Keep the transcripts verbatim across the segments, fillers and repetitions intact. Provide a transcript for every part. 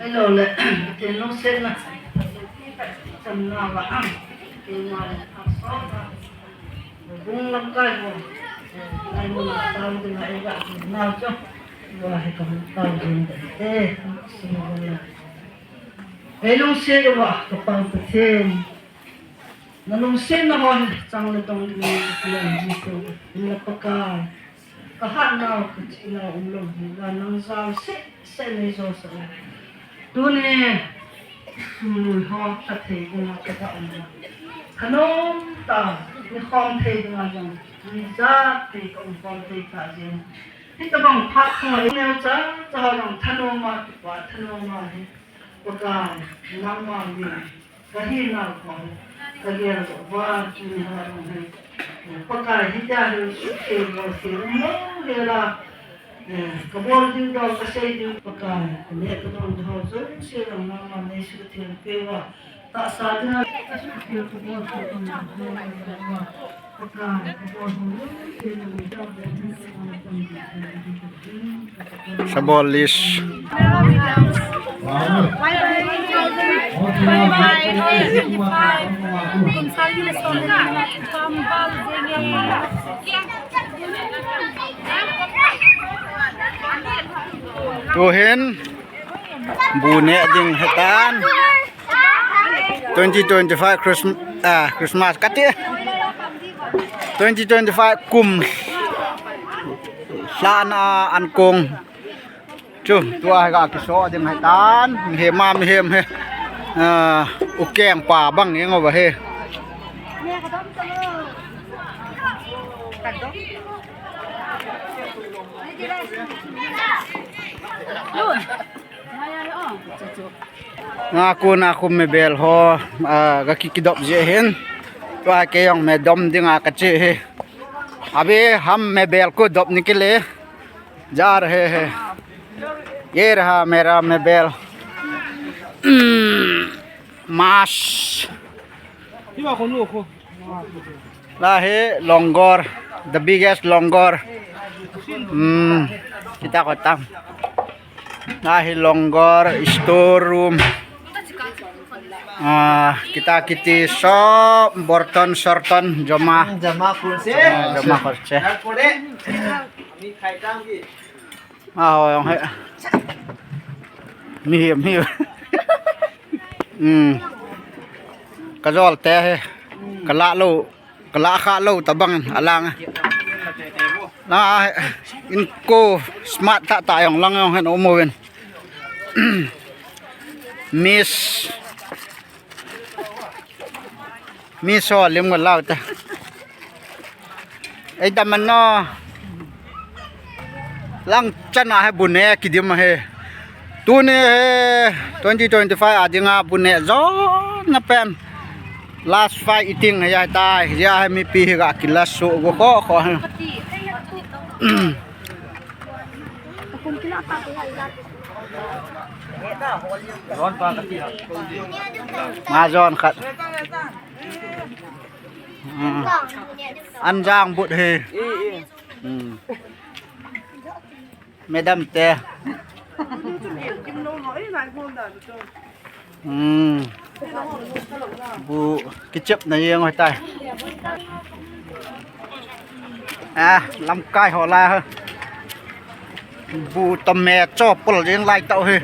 Hello le, Pathen lungsetna, chamna va ang, Pathen lungsetna, bung lamkai ho, lai mun a tao ding a, eiga na chu, va he ka tao ding te, si na. Ei lungset uva, ka Pa Pathen, na lungsetna ho hi chang le dong ding in ka Lord Jesu, in la Pakai. Ka hatnau, ka chinau umlou hi, la nang jal seh seh nei jo sah le. Tuni, sum lui ho, ka thei dinga ka ga um a. Thanom tah, ni khom thei dinga jong, ni jat thei ka um khom thei tah jeng. Hitabang phat khong a, i neo cha, cha ho jong thanom a, kipa thanom a hi. Pakai, nangma min, ka hinau khong, ka gel doh uva, tuni ho jong hi. Pakai, hitia hi, sukthei bolthei umlou hel a, ka bol diu dol, ka sei diu, Pakai, ka neh ka don ho jouse jong nangman nei sukthei peh uva, tahsa dinga, ka sukthei ka bolthei ka Sabol list. Tuhin bu neh ding ahitan. Twenty twenty-five Christmas, ah, Christmas kati. Twenty twenty-five kum lhan a ankong. Chu, tua hi ga kiso ding ahitan. He ma mi hem he. Ah, u keng pa bang eng uva he. Nga ku na ku mebel ho, ah, ga ki kidop je hin. Tua kei jong me dom dinga ka che hi. Abhi hum mebel ko dop nikle ja rahe hain. Ye raha mera mebel. Hmm, mas. Lahi longor, the biggest longor. Hmm, kita kotang. Lahi longor, store room. Ah, kita kiti sop, borton, sorton, joma. Hmm, joma kurse. Ah, joma kurse. Joma kurse. Ami khai tam ki. Ah, ho jong he. Mi, mi. Hmm. Ka jol te he. Ka la lou. Ka la kha lou tabang a lang. La he. Inko smart tah tah jong lang jong hen um uvin. Miss. Miss ho lim ngal lau ta. Ei, dam man no. Lang chan a he bu ne kidim a he. Tuni he twenty twenty-five a dinga bu ne jona pen. Last fight eating he jai tai. Hia he mipi hi ga kila su go kho kho he. Ma jon khat. Hmm. An jang but he. Hmm. Madam te. Hmm. Bu kichep na jeng hoi tai. Ah, lamkai ho la ha. Bu tam me cho pol jeng lai tau he.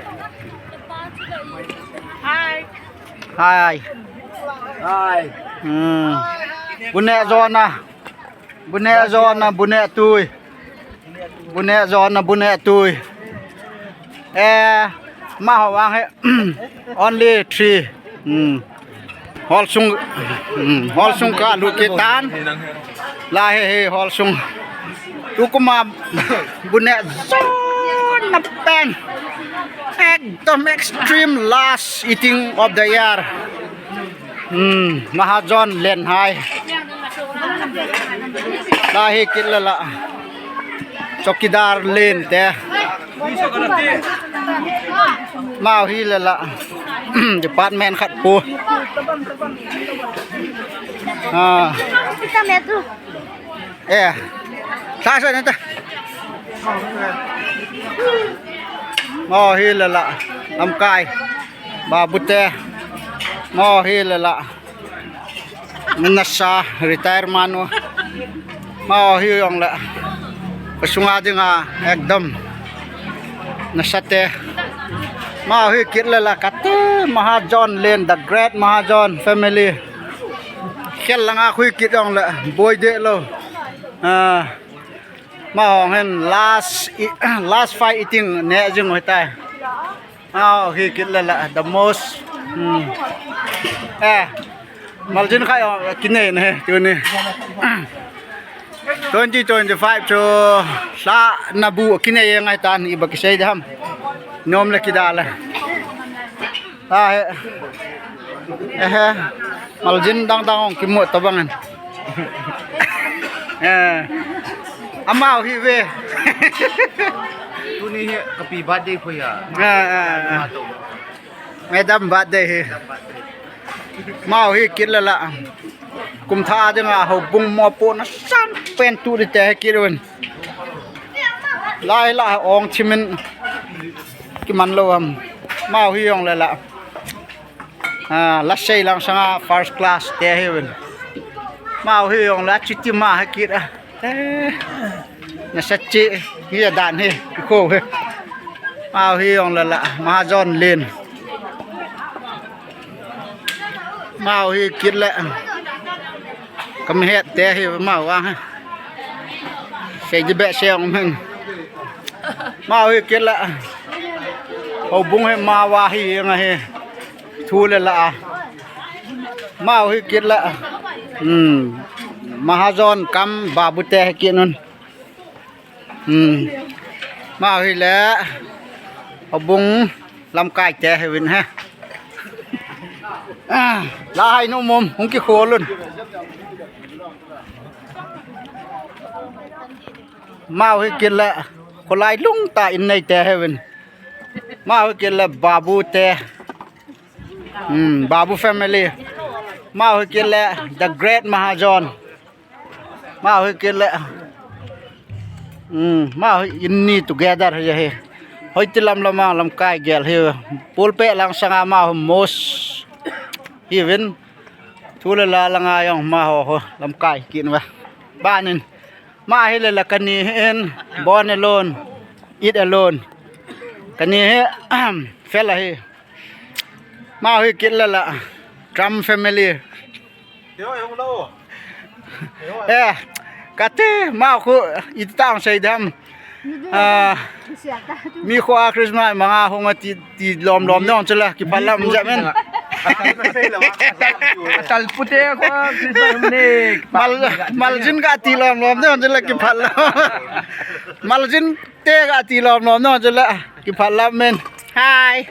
Hai. Hai. Hai. Hmm. Bu ne jona. Bu ne jona, bu ne tui. Bu ne jona, bu ne tui. Eh, ma ho vang he. Only three. Hmm. Hol sung, hmm, hol sung ka lu kitan. La he he hol sung. Tukuma bu ne jona pen. Ekdom extreme last eating of the year. Hmm, Mahajon len hai. La hi kit la la. Chowkidar len te. Mau hi la la. Department khat pu. Ah. Eh. Sa sa na ta. Mau hi la la. Lamkai. Babu te. Mau hi la la. Nasa retire manu. Mau hi jong le. Kasunga dinga ekdom. Nasa te. Mau hi kit le la kate Mahajon len, the great Mahajon family. Khel langa khui kit jong le boi de lo. Ah. Mau hong hen last e-, last fight eating ne jing hoi tai. Mau hi kit le la, the most. Hmm. Eh. Maljin khai, oh, kine ne, tuni. Twenty twenty-five chu sa na bu kine ye ngai tan i ba kisei dam. Nom le kida le. Ah, he. Eh, he. Maljin dang dang hong kimu tabang an. Eh. Amau hi ve. Tuni hi kapi birthday phoja. Ah, ah, ah. Madam birthday hi. Mau hi kit le la. Kum tha dinga houbung mopohna san pen tu di te hi kit un. Lai la ong chimin kiman lo am. Mau hi jong le la. Ah, la sei lang sanga first class te hi un. Mau hi jong la chiti ma hi kit a. Eh, nasa chi hi a dan hi, kho hi. Mau hi jong la la, Mahajon len. Mau hi kit le. Kam het te hi mau a hi. Sei di be se ong men. Mau hi kit le. Houbung hi mau a hi nga hi. Thu le la a. Mau hi kit le. Hmm. Mahajon kam babu te hi kit un. Hmm. Mau hi le. Houbung lamkai te hi vin he. Ah, la hai nu mum, hung ki khol un. Mau hi kit le. Kholai lung ta in nei te hi vin. Mau hi kit le babu te. Hmm, Babu family. Mau hi kit le the great Mahajon. Mau hi kit le. Hmm, mau hi in ni together hi hi. Hoi ti lam lam a lamkai gel hi. Pulpit lang sanga mau hi most. Hi vin. Thu le la langa jong ma ho ho lamkai kit va. Banin. Ma hi le la kani hin born alone, eat alone. Kani hi fel ahi. Ma hi kit le la Trump family. Eh, kati ma khu itang sei dam. Ah, mi khu a Christmas manga hung a ti, ti lom lom nong chula kiphalam jamin. Tal pute khu Christmas ni. Mal, maljin ka ti lom lom nong chula kiphalam. Maljin te ka ti lom lom nong chula kiphalam men. Hi.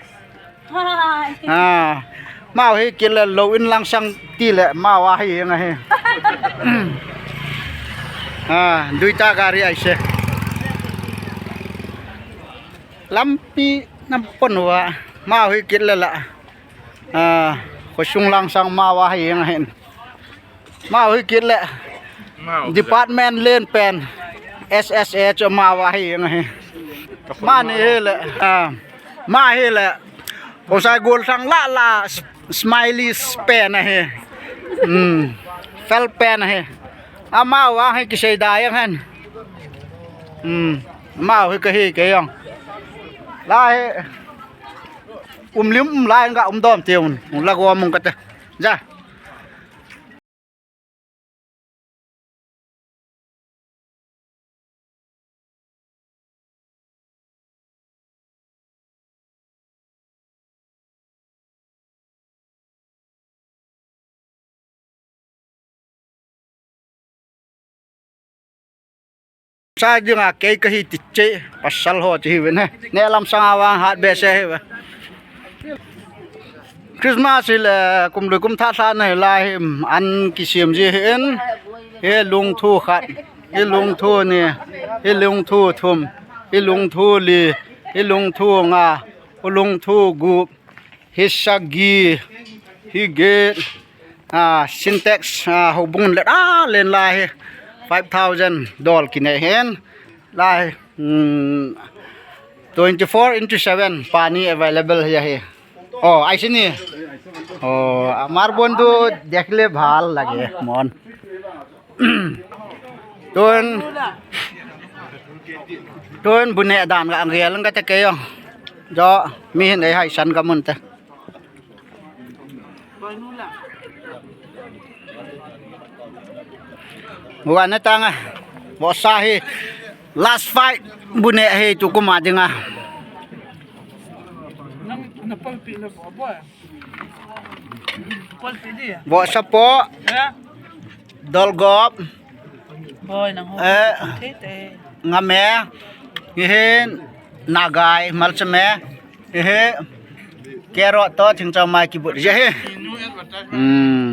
Hi. Ah, mau hi kile lo in langsang ti le mau ahi nga hi. Ah, duita gari ai se. Lampi nam pon wa mau hi kile la. Ah, khosung langsang mau ahi nga hin. Mau hi kit le. Mau department len pen. S S A chu mau ahi nga hi. Mani hi le. Ah. Ma hi le. Osai gol sang la la s-, smiley pen ahi. Hmm. Fel pen ahi. Amau ahi kisei da yang han. Hmm. Mau hi ka hi ke yang. La hi. Um lim um lai nga um dom te un. La go mung ka te. Ja. Sa dinga kei ka hi ti che pasal ho ti hi ve ne. Ne lam sanga wang hat be se hi ve. Christmas hi le kum lui kum tha tha na hi lai hi an kisem ji hi in. Hi lung thu khat, hi lung thu ni, hi lung thu thum, hi lung thu li, hi lung thu nga, hi lung thu gup. Hi sagi, hi get, ah, Sintex, ah, houbung le, ah, len lai hi five thousand dol kinei hin. Lai, hmm, twenty-four into seven pani available hi ahi. Oh, aisi ni. Oh, amar bon tu dekh le bhal lage, mon. Tun, tun bu neh dan ka ang gel ka te ke yo. Jo, mi hin ei haisan ka mun te. Bu ka ne tang a. Bo sa hi last fight bu neh hi tu kuma dinga. Bo sa po. Dolgop. Boy, nang ho. Eh. Tete. Ngame. Ngihin. Nagai. Malchame. Ehe. Carrot to, chingchang mai kibut. Jehe. Hmm.